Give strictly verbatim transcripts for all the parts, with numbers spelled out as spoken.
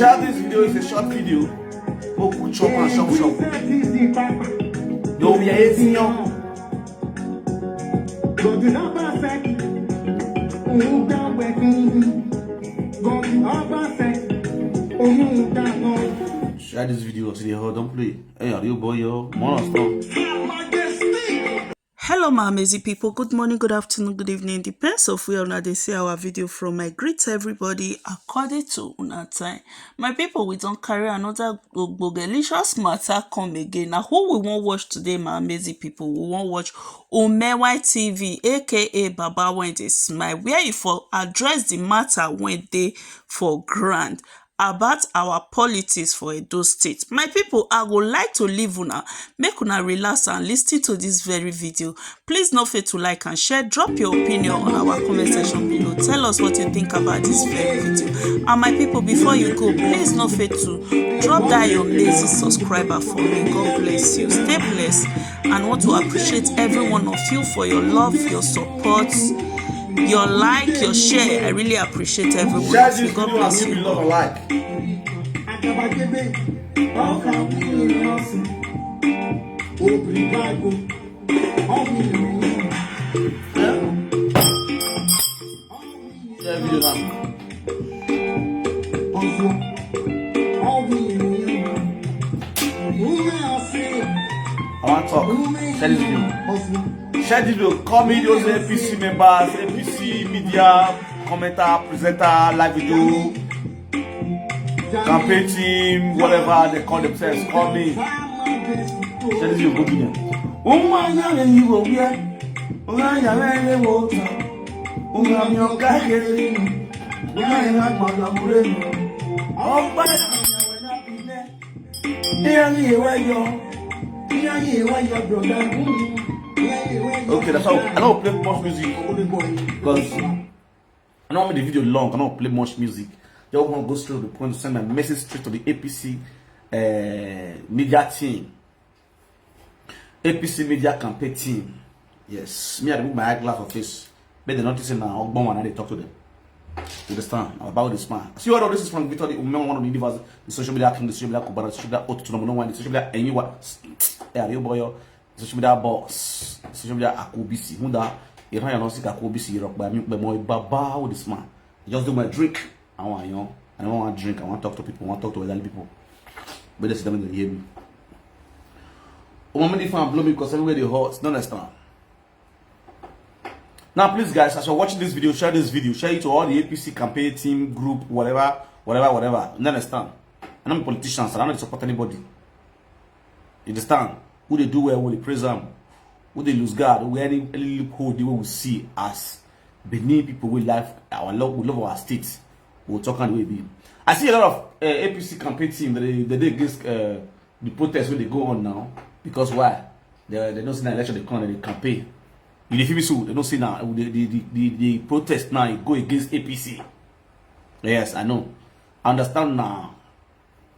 Share this video, is a short video. Go cook chop and shop shop. No, we are eating young. Share this video to the whole, don't play. Hey, are you boy, yo? More stuff. Hello, my amazing people. Good morning, good afternoon, good evening. Depends of where una dey see our video from. I greet everybody according to una time. My people, we don carry another ogbogelicious matter come again. Now, who we wan watch today, my amazing people? We wan watch Omewa T V, A K A Baba Wey Dey Smile, where he for address the matter wey dey for ground about our politics for Edo State. My people, I go like to leave una, make una relax and listen to this very video. Please no fail to like and share, drop your opinion on our comment section below. Tell us what you think about this very video. And my people, before you go, please no fail to drop that your amazing subscriber for me. God bless you. Stay blessed. And want to appreciate every one of you for your love, your support, your like, your share. I really appreciate everyone. Share this God video and bless give me you. Love and like. Share video now. I want talk. Share this video. Share this video. Call me those A P C members, A P C media, commenter, presenter, live video, campaign team, whatever they call themselves. Call me. Share this video. Go give them. Ụmụ anya na-eyi wo bịa. Ụmụ anya na-ele wo ụtọ. Ụmụ anya ọka kere. Ụmụ anya na-agbada mụrụ elu. Ọkpa ya na-enwe na pine. Ihe anyị ewe yọ. Ihe anyị ewe yọ, brother. Ihe anyị ewe yọ. Okay, that's all. I don't play much music because I don't want the video long. I don't play much music. Just want to go straight to the point to send my message straight to the A P C uh, media team, A P C media campaign team. Yes, me, I remove my eyeglass of face. But they notice now. Ogbon one, I dey talk to them. You understand? I'm about this man. See, all of this is from Victor the Umewa, one of the universe, the social media king, the social media Kubana, the social media Otutu, number one, the social media Enyiwa. Yeah, you boy, the social media boss, the social media Akubisi. Who that? You know, you don't see Akubisi, you rock by me, but my baba with this man. I just do my drink. I want, you know, I don't want to drink. I want to talk to people. I want to talk to elderly people. But they sit down and hear me. How many fans blow me because everywhere they hot? Don't understand. Now, please, guys, as you're watching this video, share this video, share it to all the A P C campaign team, group, whatever, whatever, whatever. You understand? I'm not a politician, so I don't support anybody. You understand? Who they do well, who they praise them, who they lose guard, who any, any loophole they will see as Benin people, we love our love, we love our state. We'll talk on the way be. I see a lot of uh, A P C campaign team that they, that they against uh, the protest when they go on now. Because why? They, they don't see the election, they come and they campaign. You dey feel me so? They don't see now. The, the, the, the, the protest now, it go against A P C. Yes, I know. I understand now.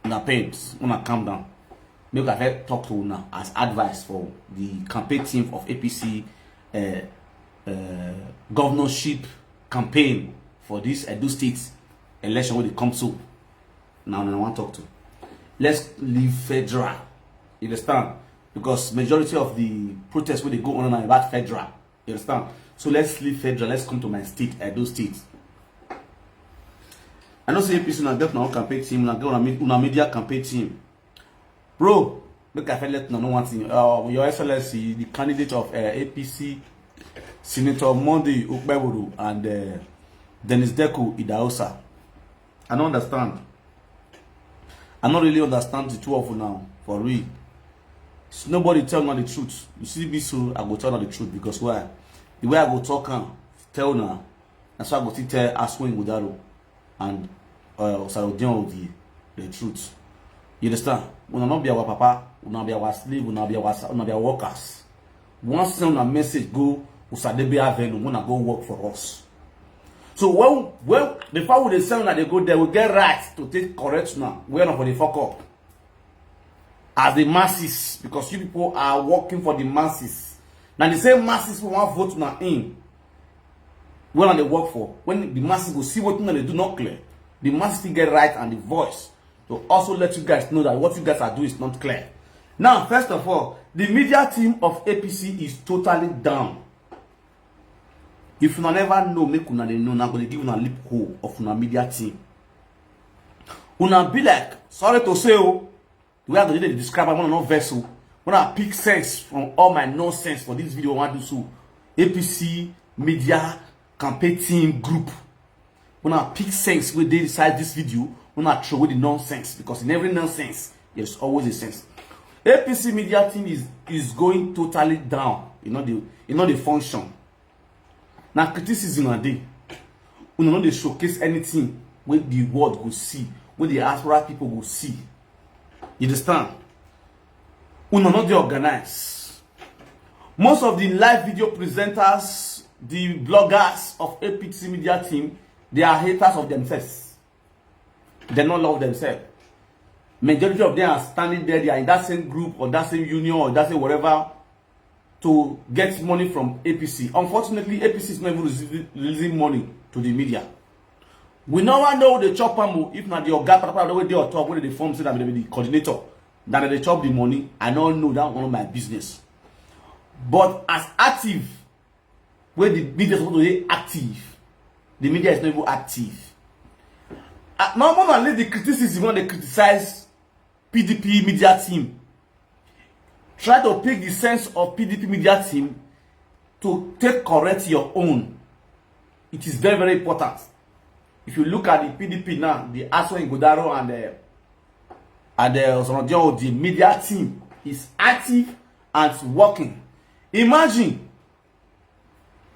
Una pains, una calm down. Make I first talk to una as advice for the campaign team of A P C uh, uh, governorship campaign for this Edo State election when it comes to. Now, I want to talk to. Let's leave federal. You understand? Because majority of the protests when they go on now about federal. You understand? So let's leave federal. Let's come to my state, Edo State. I know say A P C una get una own campaign team, una get una, me- una media campaign team. Bro, make I first let una know one thing. Uh, Your Excellency, the candidate of uh, A P C, Senator Monday Okpebholo and uh, Dennis Deko Idahosa. I don't understand. I don't really understand the two of you now, for real. Nobody tell me the truth. You see me so, I go tell you the truth because why? The way I go talk am, tell now. That's why I go still tell Aswin Gudaro and uh, Osarodion Odi the truth. You understand? Una not be our papa, una be our slave, una be our, una be our workers. Once send a message go Osadebe Avenue, una go work for us. So when when before we dey send una dey go there, we get right to take correct now. We are not for the fuck up as the masses, because you people are working for the masses. Now the same masses we want vote now in. When they work for, when the masses go see what they do not clear, the masses still get right and the voice to also let you guys know that what you guys are doing is not clear. Now, first of all, the media team of A P C is totally down. If una never know, make una dey know. Now, go dey give una lip hole of una media team. Una be like, sorry to say, oh, the way I go dey describe am, una no vex o. Una pick sense from all my nonsense for this video I wan do so. A P C media campaign team group. Una pick sense wey dey inside this video. Una throw away the nonsense, because in every nonsense, there's always a sense. A P C media team is is going totally down. E no dey e no dey function. Na criticism I dey. Una no dey showcase anything wey the world go see, wey the diaspora people go see. You understand? Una no dey organize. Most of the live video presenters, the bloggers of A P C media team, they are haters of themselves. They no love themselves. Majority of them are standing there. They are in that same group or that same union or that same whatever to get money from A P C. Unfortunately, A P C is not even receiving, releasing money to the media. We never know the chop am o. If na the oga patapata wey dey on top, wey dey form say na be the coordinator, na dey chop the money. I no know, that one of my business. But as active, where the media is supposed to be active, the media is not even active. Uh, now, normally the criticism when they criticize P D P media team, try to pick the sense of P D P media team to take correct your own. It is very, very important. If you look at the P D P now, the Aso Igodaro and the and the Osonodion, the media team is active and working. Imagine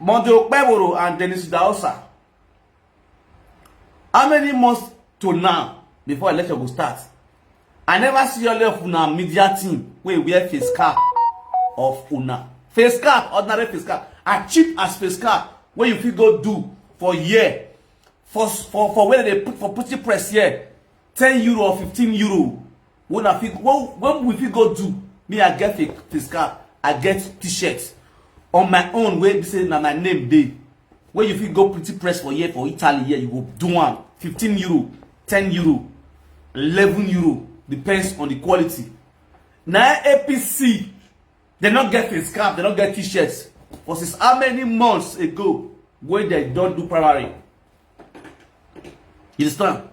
Monday Okpeboro and Dennis Daosa. How many months to now before election go start? I never see all of una media team wey wear face cap of una. Face cap, ordinary face cap. As cheap as face cap wey you fit go do for year. For for for where they put for putting press here, ten euro or fifteen euro. When I fit when, when we fit go do, me I get fake face cap, I get t-shirt on my own wey be say na my name dey. Wey you fit go pretty press for here for Italy here, you go do am. Fifteen euro, ten euro, eleven euro, depends on the quality. Na A P C, they no get face cap, they no get t-shirts. For since how many months ago wey they don do primary? You understand?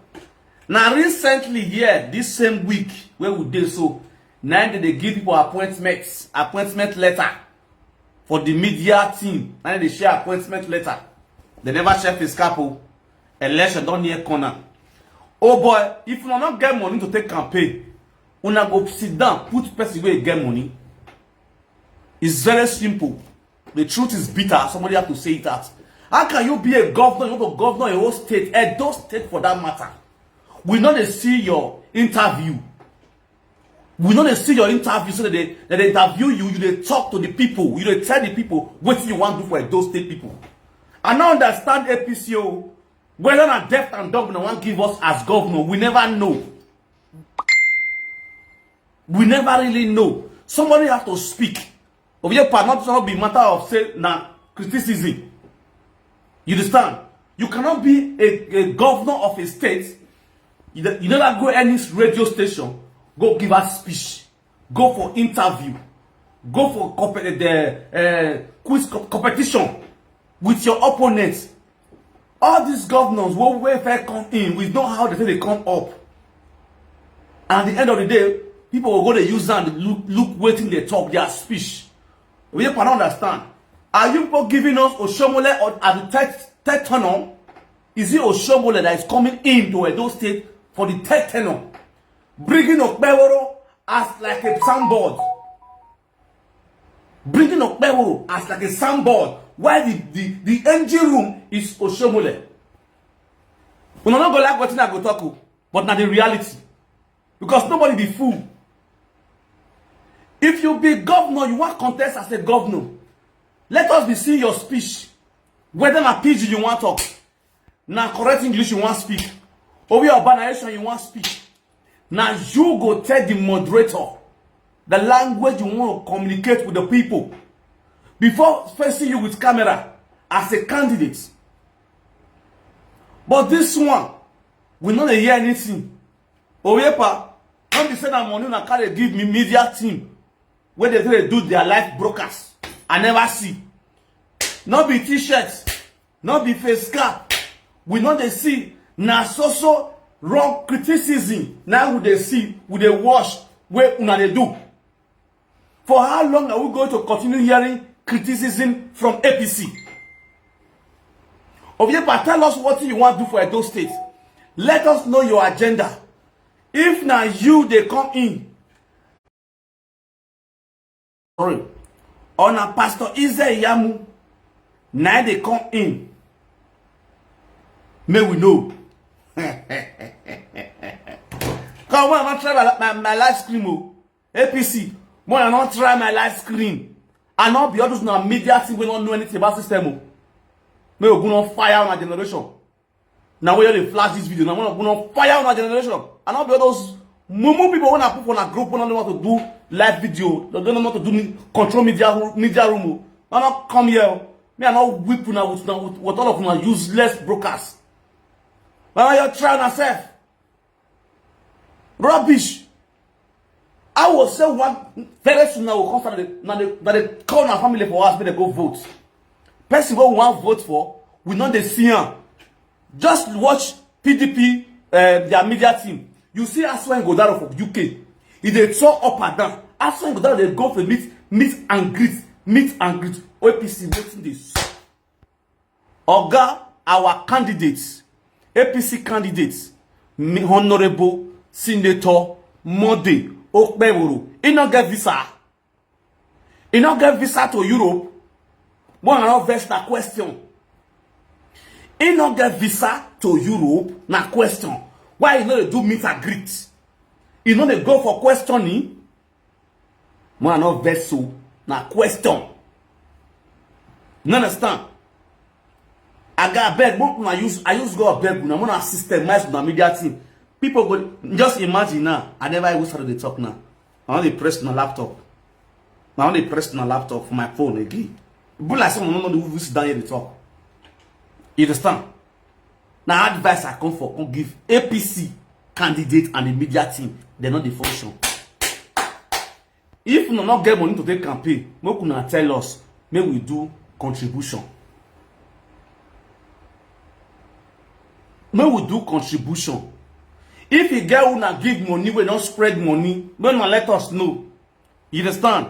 Now recently here, this same week wey we dey so, now they dey give people appointments, appointment letter for the media team. Now they share appointment letter. They never share face cap o. Election don near corner. Oh boy, if una no get money to take campaign, una go sit down, put person wey get money. It's very simple. The truth is bitter. Somebody have to say it out. How can you be a governor? You want to governor your whole state, Edo State for that matter. We no dey see your interview. We no dey see your interview. So that they, that they interview you, you dey talk to the people. You dey tell the people what you want do for Edo State people. I no understand A P C o. Whether na deaf and dumb una wan give us as governor, we never know. We never really know. Somebody have to speak. Oyedepo, not to be matter of say na criticism. You understand? You cannot be a, a governor of a state. You, ne- you never go any radio station, go give a speech, go for interview, go for comp- the uh, quiz comp- competition with your opponents. All these governors wey wey first come in, we know how they take dey come up. And at the end of the day, people go go dey use am look look wetin they talk, their speech. We no understand. Are you people giving us Oshomole or at the third third tenor? Is it Oshomole that is coming into Edo State for the third tenor, bringing Okpeboro as like a soundboard? Bringing Okpeboro as like a soundboard, while the the the engine room is Oshomole. Una no go like wetin I go talk o, but na the reality, because nobody be fool. If you be governor, you wan contest as a governor, let us be seeing your speech. Whether na pidgin you wan talk, na correct English you wan speak, owe or banation you wan speak, na you go tell the moderator the language you wan communicate with the people before facing you with camera as a candidate. But this one, we no dey hear anything. Oyepa, no be say na money una carry give me media team wey dey take dey do their live broadcast. I never see. No be t-shirt, no be face cap. We no dey see. Na so so wrong criticism na we dey see, we dey watch wey una dey do. For how long are we going to continue hearing criticism from A P C? Oviepa, tell us what you want to do for Edo State. Let us know your agenda. If na you dey come in, sorry, or na Pastor Ize Iyamu na dey come in, may we know. Come on, I wan try my, my, my live stream o. A P C, more I no try my live screen. I no be all those na media thing wey no know anything about system o. May Ogun no fire on our generation. Now we dey flash this video. Now we Ogun no fire on our generation. I no be all those mumu people when I put on a group when I don't want to do live video. They don't want to do me- control media ru- media room. O. I no come here. O. Me I no whip una with, una with with all of una useless brokers. Now you try yourself. Rubbish. I will say one very soon now will come start dey- na dey na dey call na family for us make dem go vote. Person wey we wan vote for, we no dey see am. Just watch P D P, uh, their media team. You see as when go down for U K, e dey tour up and down. As when go down dey go for meet meet and greet, meet and greet. A P C wetin dey sup? Oga, our candidate, A P C candidate, Mi- Honorable Senator Monday Okpebholo, he no get visa. He no get visa to Europe. One another vex na question. He no get visa to Europe na question. Why he no dey do meet and greet? He no dey go for questioning. Mo no vex so na question. You understand? I got beg, mo na use I use God beg una, mo na systemize una media team. People go just imagine now. I never even started the talk now. I only press my laptop. I only press my laptop for my phone again. But like someone no know who sit down here dey talk. You understand? Na advice I come for come give A P C candidate and the media team. They no dey function. If una no get money to take campaign, make una tell us, make we do contribution. Make we do contribution. If you get una give money, we don spread money, make una let us know. You understand?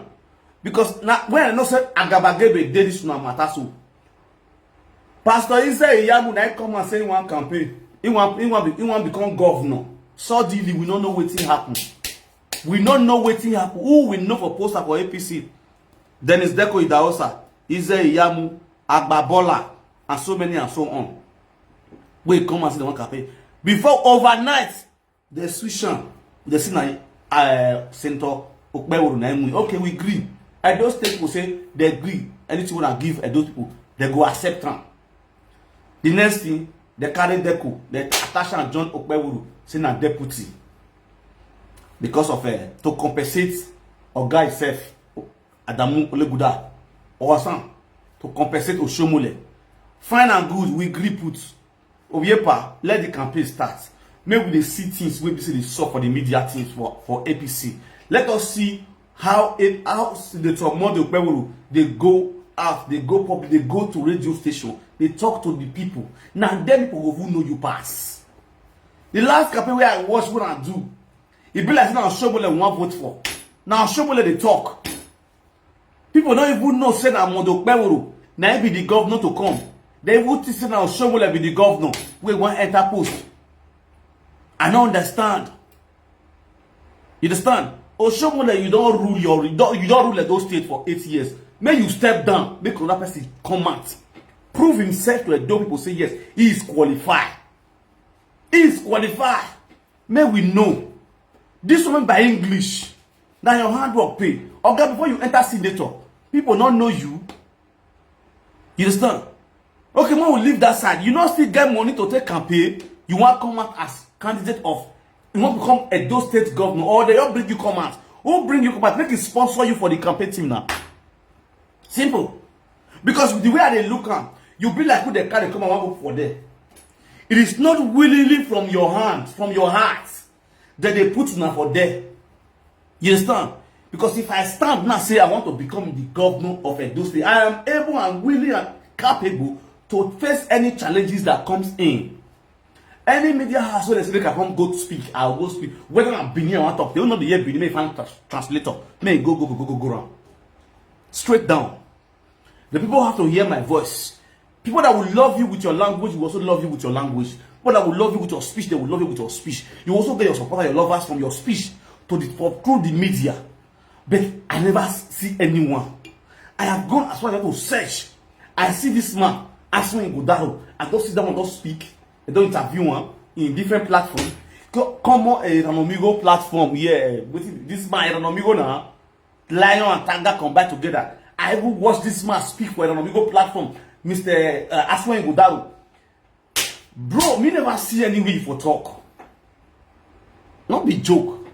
Because na when I know say Agabagebe dey this una matter so. Pastor Israel Iyamu na come and say he wan campaign. He wan he wan be, he wan become governor. Suddenly we no know wetin happen. We no know wetin happen. Who we know for poster for A P C? Dennis Deko Idahosa, Israel Iyamu, Agbabola, and so many and so on. We come and say they wan campaign. Before overnight, they switch am. They say na uh, Senator Okpebholo na him win. Okay, we gree. Edo State people say they gree. Anything wey I give Edo people, they go accept am. The next thing, they carry Deko, they attach am join Okpebholo, say na deputy. Because of uh, to compensate Oga himself, Adamu Oleguda, or some, to compensate Oshomole. Fine and good, we gree put. Oviepa, let the campaign start. Make we dey see things wey be say dey sup for the media things for, for A P C. Let us see how a, how Senator Monday Okpebholo dey go out, dey go public, dey go to radio station, dey talk to the people. Na dem people go even know you pass. The last campaign wey I watch, wey I do, e be like say na Oshomole we wan vote for. Na Oshomole dey talk. People no even know say na Monday Okpebholo na him be the governor to come. They even think say na Oshomole be the governor wey wan enter post. I no understand. You understand? Oshomole, you don rule your you don, you don rule Edo State for eight years. Make you step down, make another person come out, prove himself to Edo people say yes, he is qualified. He is qualified. Make we know. This one by English. Na your handwork pay. Oga, before you enter senator, people no know you. You understand? Okay, when we leave that side, you no still get money to take campaign. You wan come out as candidate of, you wan become Edo State governor, or they don bring you come out. Who bring you come out? Make e sponsor you for the campaign team now. Simple. Because with the way I dey look am, you be like who dey carry come and wan go for there. It is not willingly from your hand, from your heart, Then they put una for there. You understand? Because if I stand now, say I want to become the governor of Edo State, I am able and willing and capable to face any challenges that comes in. Any media house wey dey say make I come go speak, I will go speak. Whether na Benin I wan talk, they will not be here Benin, make I find trans-, translator. Make e go, go, go, go, go, go round. Straight down. The people have to hear my voice. People that will love you with your language will also love you with your language. People that will love you with your speech, they will love you with your speech. You also get your supporter, your lovers from your speech to the, for, through the media. But I never s-, see anyone. I have gone as far as to search. I see this man, Aswin Godaro. I don't see that one, don't speak. I don't interview one in different platform. Co-, come on, a Ranomigo platform. Yeah, with this man, Ranomigo now. Lion and Tiger combine together. I even watch this man speak for Ranomigo platform, Mister Uh, Aswin Godaro. Bro, me never see any way for talk. Not be joke.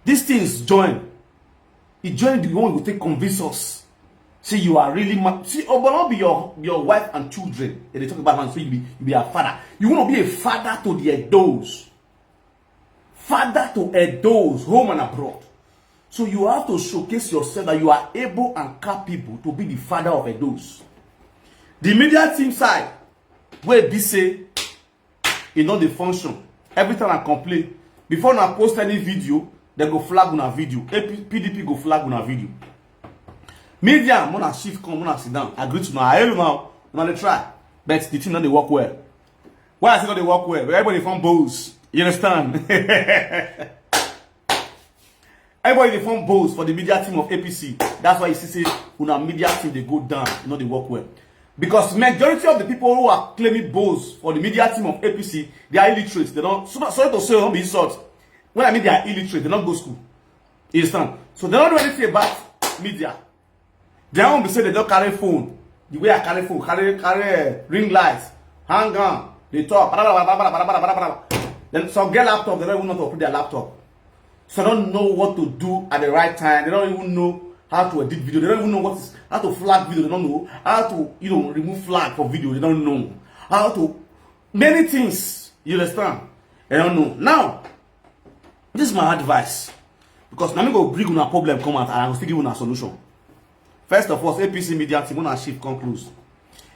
These things join. It join the one who take convince us. See, you are really ma-, see, oh, but not be your, your wife and children. If they talk about man, so you be, you be a father. You want to be a father to the Edos. Father to Edos, home and abroad. So you have to showcase yourself that you are able and capable to be the father of Edos. The media team side, where be say, e no dey function. Every time I complain, before una post any video, they go flag una video. A P, P D P go flag una video. Media, una shift come, una sit down. I greet una, I hail una, una dey try. But the thing no dey work well. Why I say no dey work well? Everybody form bows. You understand? Everybody dey form bows for the media team of A P C. That's why you see say una media team dey go down, e no dey work well. Because majority of the people who are claiming bows for the media team of A P C, they are illiterate. They don't, so, sorry to say, don't be insult. When I mean they are illiterate, they don't go school. You understand? So they don't know anything about media. Their own be say they don't carry phone. The way I carry phone, carry, carry, eh, ring lights, hang on, they talk. Blah, blah, blah. Then some get laptop, they don't even know how to operate their laptop. So they don't know what to do at the right time. They don't even know how to edit video. They don't even know what is, how to flag video. They don't know how to, you know, remove flag for video. They don't know how to, many things. You understand? They don't know. Now, this is my advice. Because na me go bring una problem come out and I go still give una solution. First of all, A P C media team, una shift come close.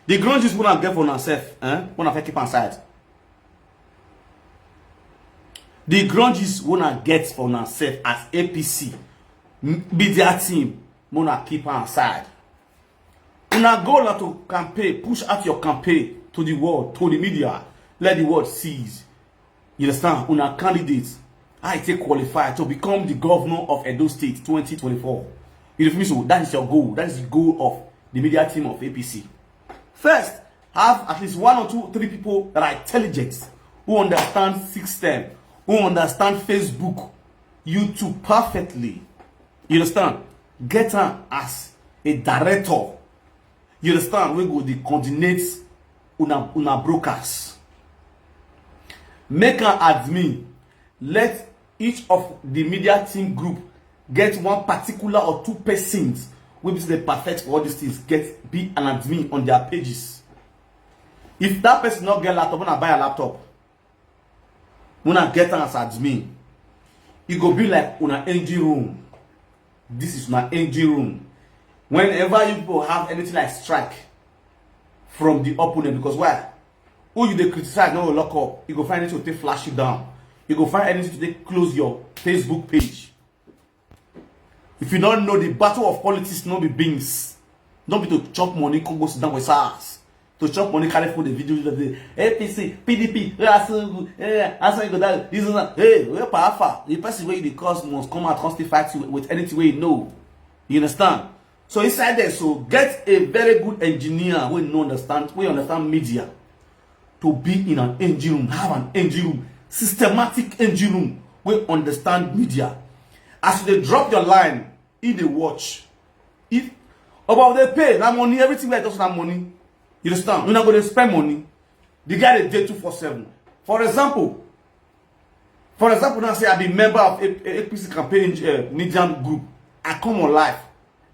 The grudges una get for una self, eh? Una fit keep am side. The grudges una get for una self as A P C m-, media team, una keep am side. Una goal na to campaign, push out your campain to the world, to the media. Let the world see. You understand? Una candidates, I take qualify to become the governor of Edo State twenty twenty-four. You feel me? So that is your goal. That is the goal of the media team of A P C. First, have at least one or two, three people that are intelligent, who understand system, who understand Facebook, YouTube perfectly. You understand? Get am as a director. You understand? We go dey coordinate una, una brokers. Make an admin. Let each of the media team group get one particular or two persons wey be say dey perfect for all these things, get, be an admin on their pages. If that person no get laptop, una buy a laptop. Una get am as admin. E go be like una engine room. This is una engine room. Whenever you people have anything like strike from the opponent, because why? Who you dey criticize no go lock up. You go find anything to take flash you down. You go find anything to take close your Facebook page. If you don't know, the battle of politics no be beans. No be to chop money, come go sit down with SARS. To chop money, carry food, the video, the A P C, P D P, eh, Asangu, eh, Asangu, that, this is not, hey, where powerful? The person where the cause must come out, come still fight you with anything wey you know. You understand? So inside there, so get a very good engineer wey no understand, wey understand media, to be in an engine room, have an engine room, systematic engine room, wey understand media. As you dey drop your line, e dey watch. If about dey pay, na money, everything wey I talk na money. You understand? Una go dey spend money. The guy dey dey two four seven. For example, for example, now say I be member of A-, A P C campaign, uh, media group. I come on live.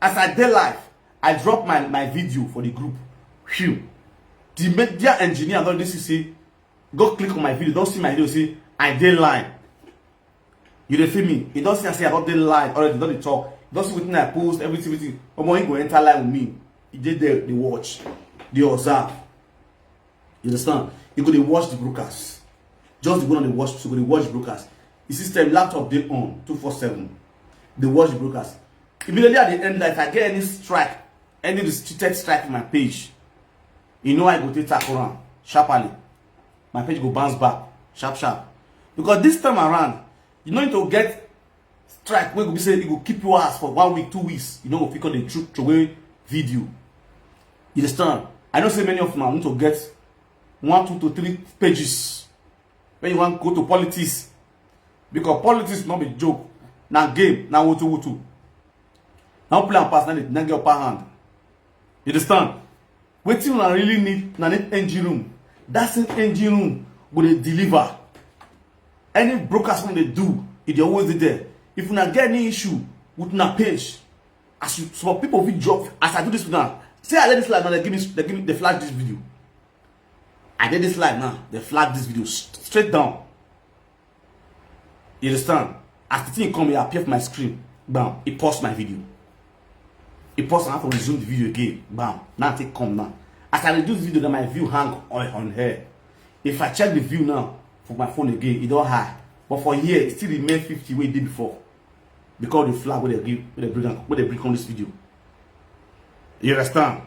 As I dey live, I drop my, my video for the group. Phew. The media engineer don dey see say, go click on my video, don see my video, say I dey live. You dey feel me? You don see, I say I don dey live already, don dey talk. You don see wetin I post, everything, everything. Omo, you go enter live with me. You dey there, dey watch, dey observe. You understand? You go dey watch the broadcast. Just the one on the watch, so go dey watch the broadcast. The system, laptop dey on two four seven. Dey watch the broadcast. Immediately at the end, like, if I get any strike, any restricted strike for my page, you know I go take tackle am sharply. My page go bounce back sharp sharp. Because this time around, you no need to get strike wey go be say e go keep you house for one week, two weeks. You no go fit come dey throw away video. You understand? I know say many of una need to get one, two to three pages when you wan go to politics, because politics no be joke. Na game, na woto woto. Na who play am pass, na dey, na get upper hand. You understand? Wetin una really need, na need engine room. That same engine room go dey deliver. Any broadcast wey dey do, e dey always dey there. If una get any issue with una page, as you, some people fit drop, as I do this now, say I let this live now, they give me, they give me, they flash this video. I did this live now, they flag this video s-, straight down. You understand? As the thing come, e appear for my screen. Bam, e pause my video. E pause, I have to resume the video again. Bam, now I take come now. As I reduce the video, then my view hang on, on here. If I check the view now for my phone again, e don high. But for here, e still remain fifty wey e dey before. Because of the flag wey they give, wey they bring am, wey they bring on this video. You understand?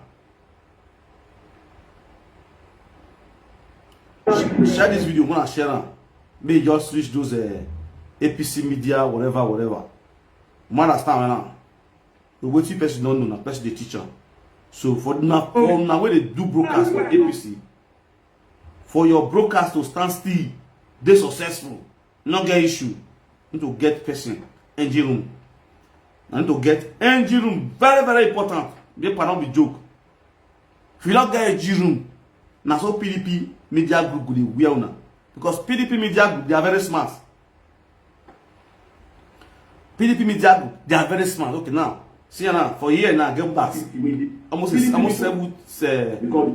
Share this video, wanna share am. May just reach those, uh, A P C media, whatever, whatever. You understand right now? The wetin person don't know, na person dey teach am. So for now, for now, wey dey do broadcast for A P C, for your broadcast to stand still, dey successful, no get issue, you need to get person, engine room. You need to get engine room, very, very important. Make I no be joke. If you no get engine room, na so P D P media group go dey wear una. Because P D P media group, they are very smart. P D P media group, they are very smart. Okay, now, see now, for here now, get back. Almost, almost seven, uh, because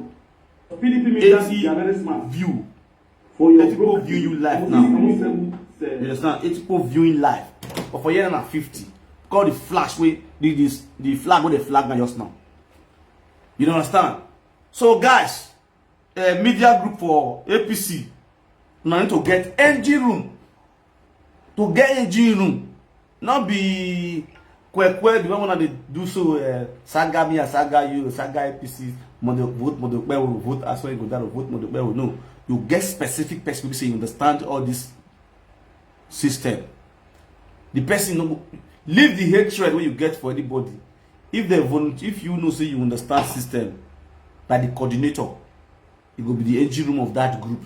P D P media group, they are very smart. View. For your eighty people view you live now. You understand? Eighty people viewing live. But for here na fifty. Call the flash wey, the, this, the flag wey dey flag na just now. You don't understand? So guys, uh, media group for A P C, una need to get engine room. To get engine room, no be kwekwe the one wey dey do so, uh, saga me, I saga you, saga A P C, Modo, vote Modo Pewo, vote Aso Igodaro, vote Modo Pewo. No, you get specific person wey say you understand all this system. The person no go, leave the hatred wey you get for anybody. If they volunteer, if you know say you understand system, like the coordinator, e go be the engine room of that group.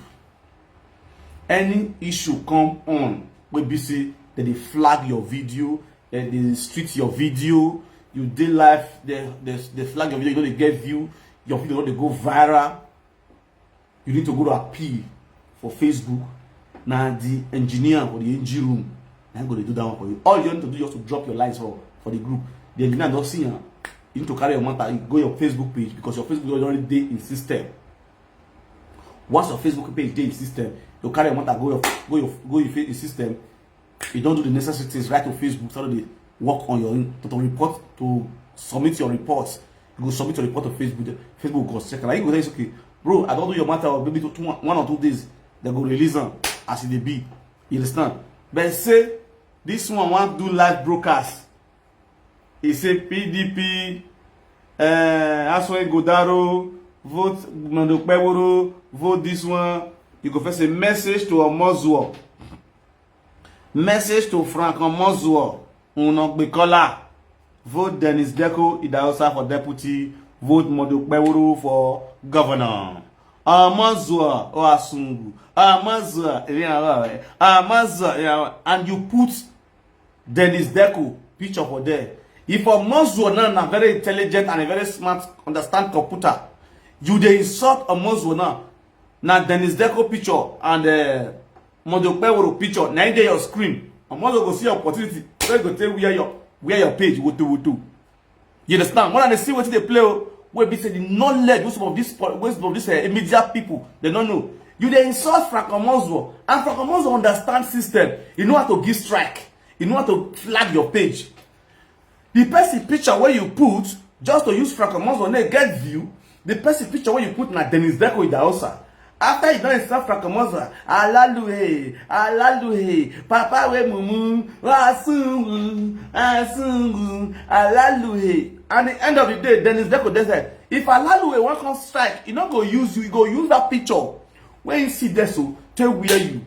Any issue come on, wey be say dem dey flag your video, dem dey restrict your video, you dey live, dem, dem, dem flag your video, you no dey get view, your video no dey go viral, you need to go to appeal for Facebook. Na the engineer for the engine room, na him go dey do that one for you. All you need to do is just to drop your lines for, for the group. The engineer don see am. You need to carry your matter, you go your Facebook page, because your Facebook already dey in system. Once your Facebook page dey in system, you carry your matter, go your, go your, go your fa-, system. You don do the necessary things, write to Facebook, start to dey work on your own, to, to report, to submit your reports. You go submit your report to Facebook. Facebook go check am. You go say, "Okay, bro, I don do your matter, or maybe two, two, one or two days, they go release am as e dey be." You understand? But say this one wan do live broadcast. He say P D P, uh, Aso Igodaro, vote Modo Pewo, vote this one. You go first say, "Message to Omozuo. Message to Frank Omozuo, Unogbekola. Vote Dennis Deko Idahosa for deputy. Vote Modo Pewo for governor. Omozuo Oasungu. Omozuo, Omozuo," and you put Dennis Deko picture for there. If Omozuo now na very intelligent and a very smart, understand computer, you dey insult Omozuo now. Na Dennis Deko picture and, uh, Modo Pewo picture na dey your screen. Omozuo go see your opportunity. So you go take wear your, wear your page, woto woto. You understand? When I see wetin dey play, oh, wey be say the knowledge wey some of these po-, wey some of these, uh, media people, they don't know. You dey insult Frank Omozuo, and Frank Omozuo understand system. You know how to give strike. You know how to flag your page. The person picture wey you put just to use Frank Omozuo name get view. The person picture wey you put na Dennis Deko Idahosa. After you don insult Frank Omozuo, alaluhe, alaluhe, papa wey mumu, asungu, asungu, alaluhe. At the end of the day, Dennis Deko dey say, if alaluhe wan come strike, e no go use you, e go use that picture wey you see there so take wear you.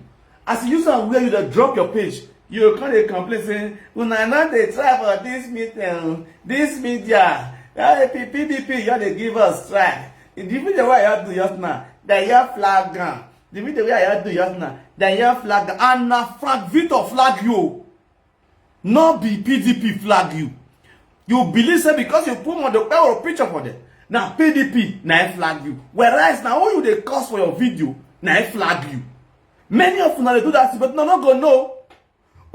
As you use am wear you, dey drop your page. You come dey complain say una no dey try for this meeting, this media. P D P just dey give us strike. The video wey I just do just now, dem just flag am. The video wey I just do just now, dem just flag am. And na Frank Victor flag you, no be P D P flag you. You believe say because you put Mondo Okpebholo picture for there, na P D P na im flag you. Whereas na who you dey curse for your video na im flag you. Many of una dey do that thing, but una no go know.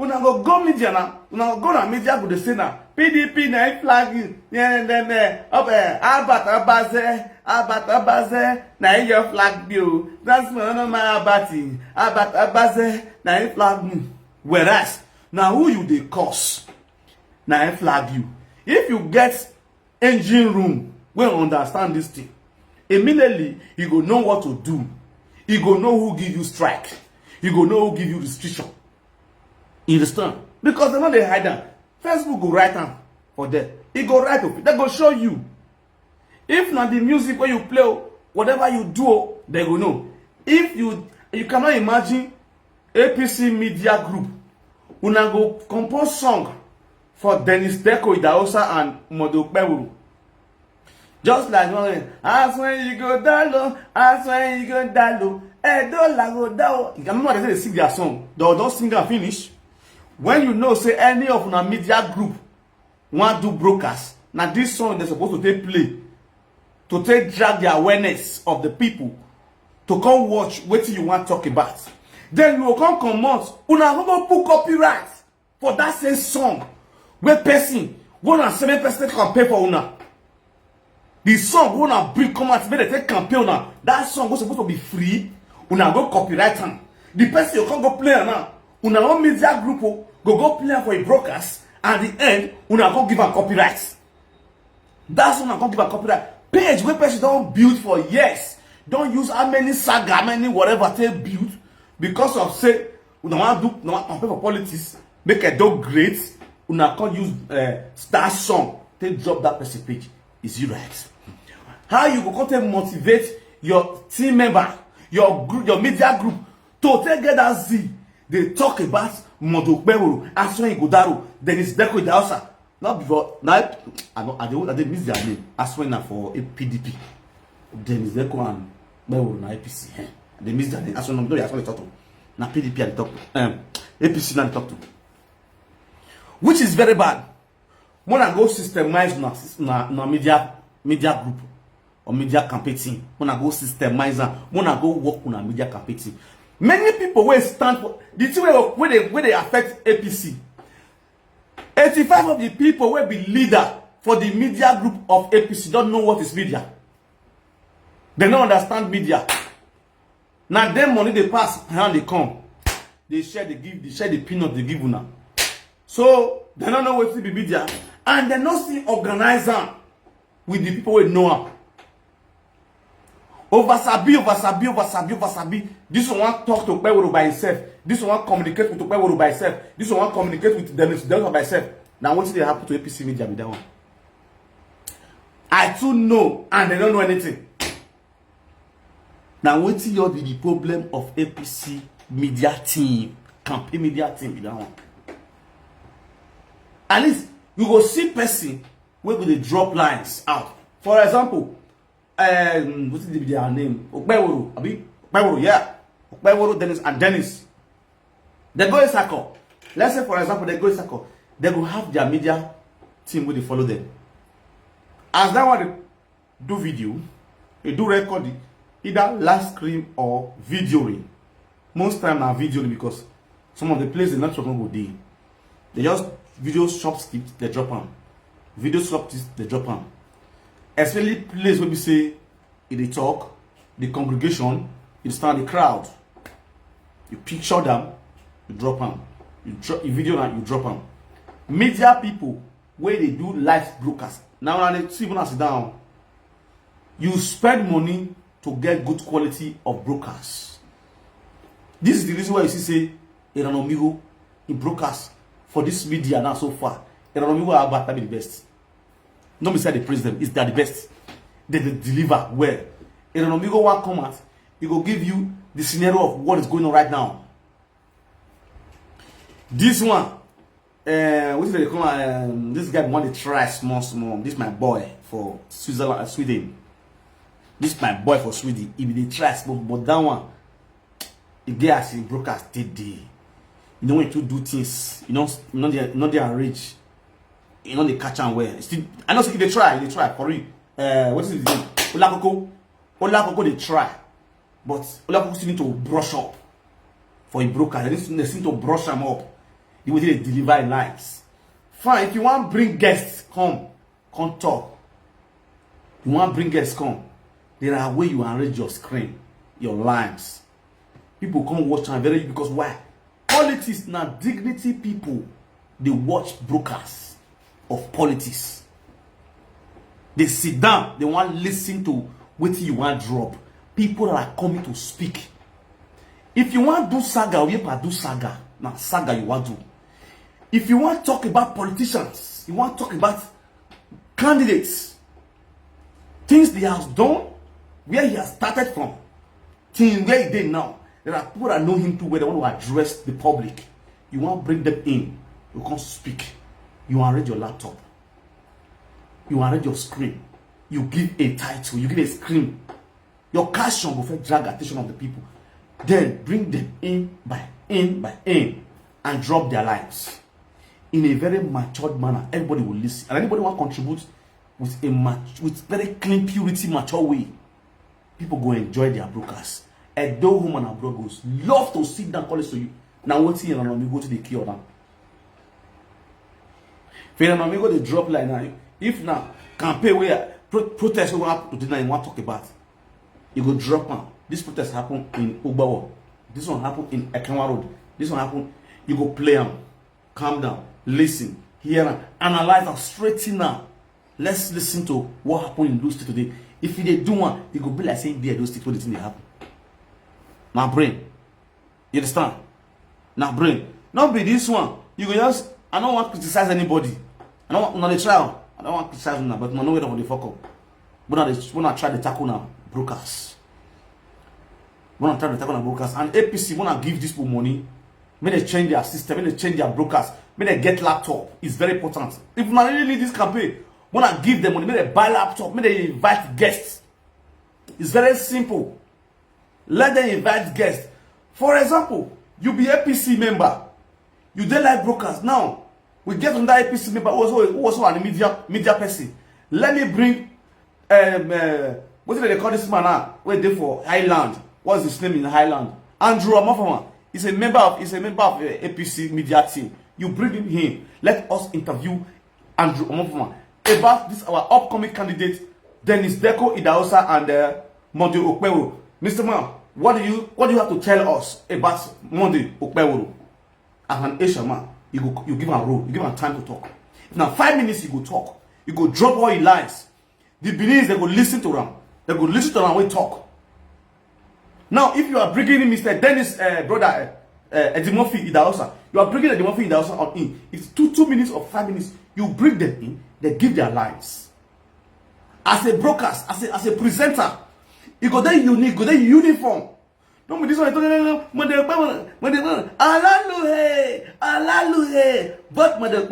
Una go go media na, una go go na media go dey say na P D P na im flag you. Yeah, dem, eh, up, eh, Albert Obaze, Albert Obaze na im your flag be o. That's my no man Albert, Albert Obaze na im flag me. Whereas na who you dey curse na im flag you. If you get engine room wey understand this thing, immediately you go know what to do. You go know who give you strike. You go know who give you restriction. You understand? Because dem no dey hide am. Facebook go write am for there. E go write, dem go show you. If na the music wey you play o, whatever you do o, dem go know. If you, you cannot imagine A P C media group, una go compose song for Dennis Deko Idahosa and Mondo Okpebholo. Just like one way, as when you go down low, as when you go down low, eh, dollar go down. You remember they say they sing their song. They don sing am finish. When you know say any of una media group wan do broadcast, na this song dem suppose to take play to take drag the awareness of the people to come watch wetin you wan talk about. Then you go come comot, una go go put copyright for that same song wey person, wey una seven person take campaign for una. The song wey una bring come out make dem take campaign una, that song wey suppose to be free, una go copyright am. The person you come go play am now, una own media group o, go go play am for a broadcast, at the end una come give am copyright. That's when I come give am copyright. Page wey person don build for years, don use how many saga, how many whatever take build, because of say una wan do, una wan compare for politics, make e do great, una come use, eh, star song take drop that person page. Is it right? How you go come take motivate your team member, your group, your media group to take get that zeal dey talk about Mondo Okpebholo, Aswan Ighodalo, Dennis Deko Idahosa? Not before now. I know I dey, I dey miss their name. Aswan na for P D P. Dennis Deko and Okpebholo na A P C. Eh, I dey miss their name. Aswan, no, Aswan dey talk to. Na P D P I dey talk to. Um, A P C na dey talk to. Which is very bad. Una go systemize una, una, una media, media group or media campaign team. Una go systemize am. Una go work una media campaign team. Many people wey stand for the thing wey, wey dey, wey dey affect A P C. Eighty-five of the people wey be leader for the media group of A P C don't know what is media. They don't understand media. Na dem money dey pass hand dey come. Dey share, dey give, dey share the peanut dey give una. So dem no know wetin be media, and dem no still organize am with the people wey know am. Over sabi, over sabi, over sabi, over sabi. This one wan talk to Okpebholo by himself. This one wan communicate with Okpebholo by himself. This one wan communicate with Dennis Deko by himself. Na wetin dey happen to A P C media be that one. I too know and dem no know anything. Na wetin just be the problem of A P C media team, campaign media team be that one. At least you go see person wey go dey drop lines out. For example, um, wetin dey be their name? Okpebholo, abi? Okpebholo, yeah. Okpebholo, Dennis, and Dennis. Dem go Isako. Let's say, for example, dem go Isako. Dem go have their media team wey dey follow dem. As that one dey do video, dey do recording, either live stream or videoing. Most time na videoing because some of the places the network no go dey. They just video shop script, they drop am. Video shop script, they drop am. Especially place wey be say e dey talk, the congregation, You stand the crowd. You picture them. You drop them. You, dro- you video them. You drop them. Media people where they do live broadcast. Now when they see when I sit down, you spend money to get good quality of broadcast. This is the reason why you see say Iranomigo in broadcast for this media now so far. Iranomigo are about to be the best. No be say I dey praise them. It's they are the best. They dey deliver well. Iranomigo one come out. He go give you the scenario of what is going on right now. This one, uh, what is it they call am? Um, this guy want to try small small. This my boy for Switzerland, uh, Sweden. This my boy for Sweden. He be dey try small, but that one, e get as him broadcast take dey. You know when you do things, you know, you know they, you know they are rich. You know they catch am well. Still, I know say e dey try, e dey try for real. Uh, what is his name? Olakoko. Olakoko dey try, but Olakoko still need to brush up for him broadcast. They need, they need to brush am up. The way they deliver him lines. Fine, if you want bring guests, come, come talk. You want bring guests, come. There are way you arrange your screen, your lines. People come watch am very because why? Politics na dignity people dey watch broadcast of politics. They sit down, they want listen to wetin you want drop. People that are coming to speak. If you want do saga, Oyepa do saga. Na saga you want do. If you want talk about politicians, you want talk about candidates, things they has done, where he has started from, things where he dey now. There are people that know him too well. They want to address the public. You want bring them in. You can't speak. You arrange your laptop. You arrange your screen. You give a title. You give a screen. Your caption go first drag attention of the people. Then bring them in by in by in and drop their lives in a very matured manner. Everybody will listen. And anybody want contribute with a mat- with very clean, purity, mature way, people go enjoy their broadcast. Edo home and abroad goes love to sit down, call it to you. Now what you know, we go to the queue now. If you know, we go to drop line now. If now campaign where pro- protest we want to deny, want talk about, you go drop am. This protest happen in Ugbawo. This one happen in Ekenwa Road. This one happen. You go play am. Calm down. Listen. Hear am. Analyze am. Straighten am. Let's listen to what happened in Edo State today. If you dey do one, e go be like say e be Edo State wey the thing dey happen. Na brain. You understand? Na brain. No be this one. You go just, I don't want to criticize anybody. I don't want, una dey try am. I don't want to criticize una, but una know where dem dey fuck up. Una dey, una try dey tackle una brokers. Una try dey tackle una brokers. And A P C, una give these people money. Make they change their system. Make they change their brokers. Make they get laptop. It's very important. If una really need this campaign, una give them money. Make they buy laptop. Make they invite guests. It's very simple. Let them invite guests. For example, you be A P C member. You dey like brokers. Now, we get another A P C member who also, who also an media, media person. Let me bring, um, uh, what do they call this man now? Wait there for Highland. What's his name in Highland? Andrew Omofama. He's a member of, he's a member of uh, A P C media team. You bring him in. Let us interview Andrew Omofama about this our upcoming candidate, Dennis Deko Idahosa and uh, Monday Okpeworo. Mister Man, what do you, what do you have to tell us about Monday Okpeworo? As an Asian man, you go, you give am role, you give am time to talk. If na five minutes, you go talk. You go drop all your lies. The Beninese, they go listen to am. They go listen to am wey talk. Now, if you are bringing in Mister Dennis, uh, brother, uh, uh, Eddie Murphy Idahosa, you are bringing Eddie Murphy Idahosa on in. It's two, two minutes or five minutes. You bring them in, they give their lies. As a broadcast, as a, as a presenter, you go there unique, go there uniform. No, but this one, no, no, no, Monday, Monday, Monday, Monday. Alaluhe, Alaluhe, vote Monday,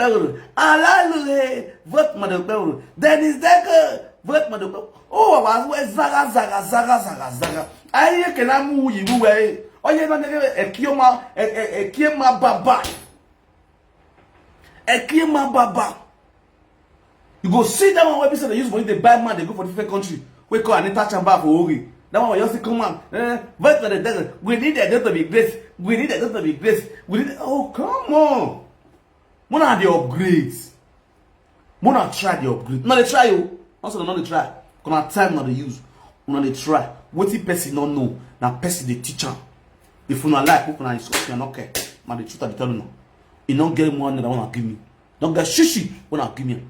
Alaluhe, vote Monday. Dennis Deko, vote Monday. Oh, I was zaga, zaga, zaga, zaga, zaga. I hear can I move you away. Oh, yeah, no, no, no, Ekioma, Ekioma Baba. Ekioma Baba. You go see that one wey be say they use money, they buy man, they go for different country. We call Anita Chamba for Ogi. That one wey just come out. Eh, but for the desert, we need the desert to be great. We need the desert to be great. We need. Oh, come on. Mona the upgrade. Mona try the upgrade. No, they try you. Also, no, they try. Gonna time not the use. Una dey try. Wetin person no know, Na person dey teach am. If una like, make una discuss, I no care. Na the truth I dey tell una. E no get one naira wey una give me. No get shishi wey una give me.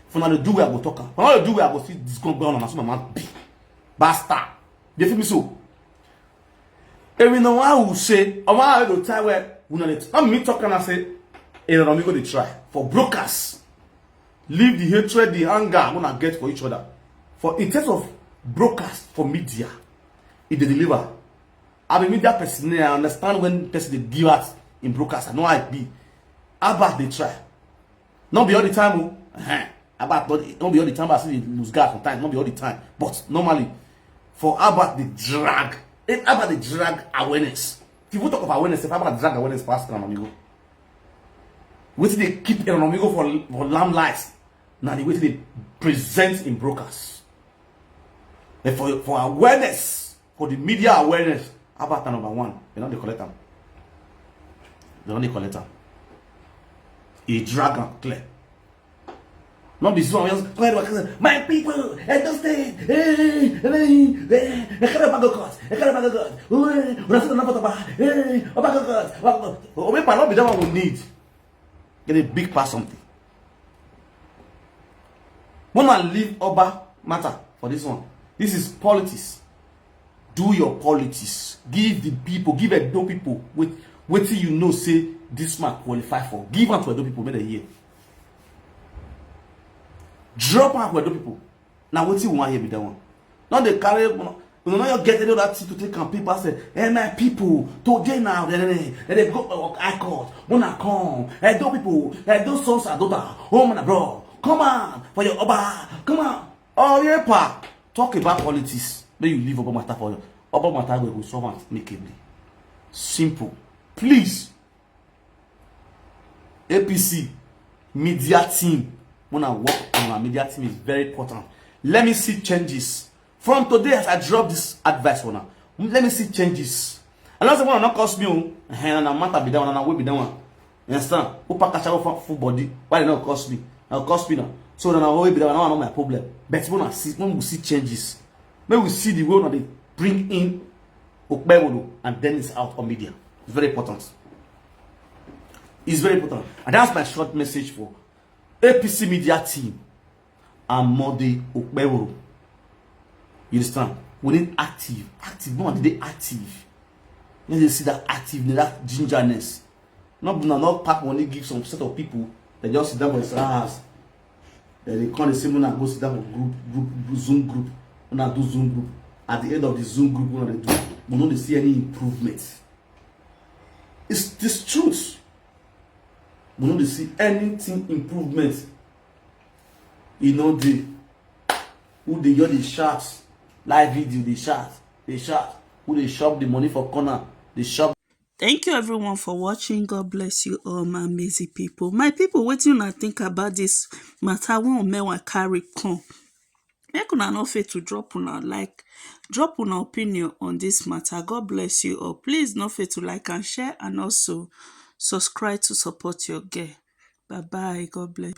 If una dey do where I go talk am. If una no dey do where I go see this gun ground, na so my mouth be. Bastard. You feel me so? Even now I will say, I want to tell where una dey. Not me talking, I say, Aaron Amigo dey try for brokers. Leave the hatred, the anger una get for each other. For in terms of brokers for media, e dey deliver. I'm a media person, I understand when person dey give out in brokers. I know how e be. Albert dey try. No be all the time o. Ehen. Albert no, no be all the time, I see dey lose guard sometimes. No be all the time. But normally, for Albert dey drag. If Albert dey drag awareness, if we talk of awareness, if Albert drag awareness pass Aaron Amigo. Wetin dey keep Aaron Amigo for, for limelight na the way dem dey present im brokers. And for, for awareness, for the media awareness, Albert na number one. Dem no dey collect am. Dem no dey collect am. E drag am clear. No be so, just go ahead, waka say, "My people, Edo State, hey, hey, hey, hey, Ekere Obago Court, Ekere Obago Court, hey, una say una for Oba, hey, Obago Court, Obago Court." Omepa, no be that one we need. Get a big pass something. When I leave Oba matter for this one, this is politics. Do your politics. Give the people, give Edo people with wetin you know say this man qualify for. Give am to Edo people, make dem hear. Drop am for Edo people. Na wetin we wan hear be that one. No dey carry, you no get any other thing to take am. People say, "Hey, my people, today now, dem dey, dem dey go, uh, high court. Una come, Edo people, Edo sons and daughter, home and abroad. Come on, for your Oba, come on." Oyepa, talk about politics. Make you leave Oba matter for you. Oba matter we go solve am amicably. Simple. Please. A P C media team, una work on our media team is very important. Let me see changes. From today, as I drop this advice for now, let me see changes. I know say una no curse me o. Ehen, na matter be that one, na way be that one. You understand? Who pack a shower for full body? Why dem no curse me? Na curse me now. So na way be that one, na my problem. But when I see, when we see changes, make we see the way una dey bring in Okpebholo and Dennis out on media. It's very important. It's very important. And that's my short message for A P C media team and Monday Okpebholo. You understand? We need active. Active. No one dey active. You dey see that activeness, that gingerness. No be una no pack money give some set of people. Dem just sit down for the house. Dem dey come dey say, "Una go sit down for group, group, group, Zoom group. Una do Zoom group." At the end of the Zoom group, una dey do. We no dey see any improvement. It's this truth. We no dey see anything improvement. E no dey. Who dey hear the shout? Live video dey shout, dey shout. Who dey chop the money for corner? Dey chop. Thank you everyone for watching. God bless you all, my amazing people. My people, wetin una think about this matter wey Omewa carry come? Make una no fail to drop una like, drop una opinion on this matter. God bless you all. Please no fail to like and share, and also subscribe to support your girl. Bye bye. God bless.